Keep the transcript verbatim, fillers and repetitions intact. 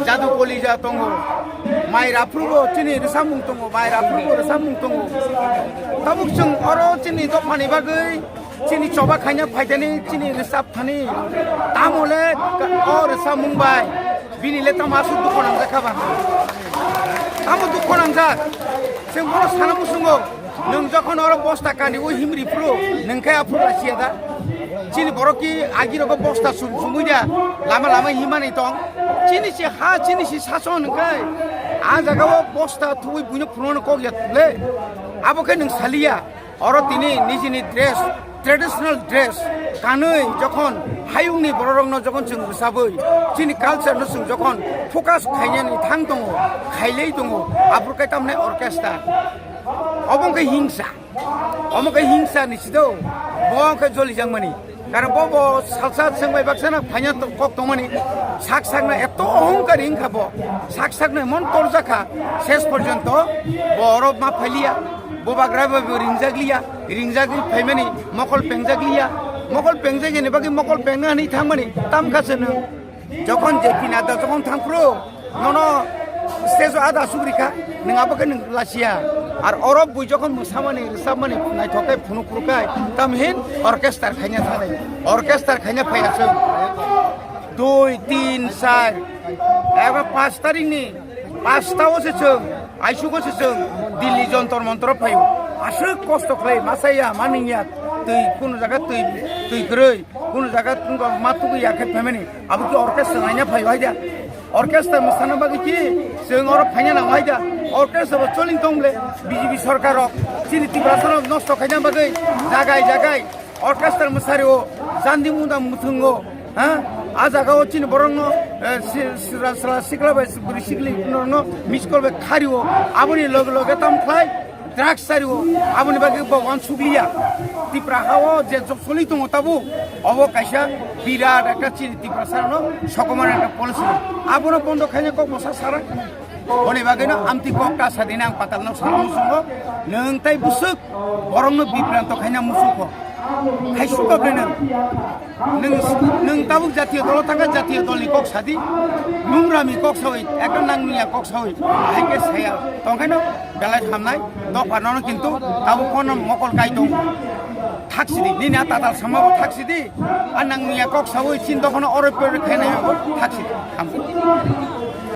Jadu Kolija tongo, mai raphrubo chini rwchapmung tongo, mai raphrubo rwchapmung tongo. Tabuk chwng oro chini dophani bagwi chini choba khaina phaidani chini rwchap thani. Tamole o rwchapmung bai bini le tamo aswk dukho nangjak kha ba? Tamo dukho nangjak? Chwng bono sana muchungo. Nwng jokhon oro bosta kani o himri phuru, nwng khe aphuru lasiya da? Chini borok ki agi rogo bosta sum sumui da, lama lama himani tong. Chini si ha, chini si sason hwn khe, a jaga o bosta thuwi buino phunukno kok ya le. Abo khe nwng saliya, oro tini nijini dress, traditional dress kanwi jokhon hayungni bororokno jokhon chwng rwchabwi, chini culture no chwng jokhon focus khainani thang tongo, khailai tongo, aphuru khe tamni orchestra. Obo wngkha hingsa. Omo khe hingsa ni sido. Bo wngkha jolijak mani. Karon bo, bo salsa chwng bai baksa na phanya to-, kok tongmani. Sak sak na eto ohongkar wngkha bo. Sak sak na mon torjak kha. Ses porjonto bo oro ma phailiya. Bo bagra bai bo ringjak liya. Ringjak phaimani mokol pengjak liya. Mokol pengjak ni bagwi mokol pengna hwnwi thangmani. Tam kha se nwng. Jokhon J P Nadda jokhon thangphuru, nono stage o ada asuk rikha, nwng abo khe nwng lasiya. Ar oro bui jokhon mwsamani, rwchapmani, naithok khe phunuk phuru khai, tamhin orchestra khaina thanai. Orchestra khaina phaiya chwng. Dui, tin, char, eba panch tarikh ni panch ta o se chwng, aisugo se chwng Delhi Jontor Montor o phaio. Aswk kosto khlai, masa ya, manwng ya, twi, kunu jaga twi, twi kwrwi. Kunu jaga tungkha ma tugwi ya khe phaimani. Abo ki orchestra naina phai hai da? Orchestra mwsana bagwi ki chwng oro phaina nang hai da? Orchestra bo choling tong ble B J P sarkar rok. Chini Tiprasa rok nosto khaina bagwi jagai jagai orchestra mwsari o, chandi munda muthungo, ha? A jaga o chini borok no, eh, si-, sira sira sikla bai bwrwi sikli no, no miss call bai khari o. Aboni loge loge tam khlai drugs chari o, aboni bagwi bo wansuk liya. Tipra ha o je jok soli tongo tabuk, obo kaisa birat ekta chini Tiprasa no sokomor ekta policy. Abono bondo khaina kok mosa sara. Boni bagwi no amtwi kok ta sadina ang patal no sara musungo. Nwng tai busuk borok no bibranto khaina musuko. Hai suka bre nwng. Nwng, nwng tabuk jatiyo dolo thangkha, jatiyo dolni kok sadi, mungrami kok sawi, ekdom nangniya kok sawi, hai khe saya. Tongkhaino belai hamnai, dopha nono kintu tabuk kono mokol kai tong. Thaksidi, nini a tatal sama bo thaksidi, a nangniya kok sawi, chin dophano oroi poroi khainai bo thaksidi. Hamkhe.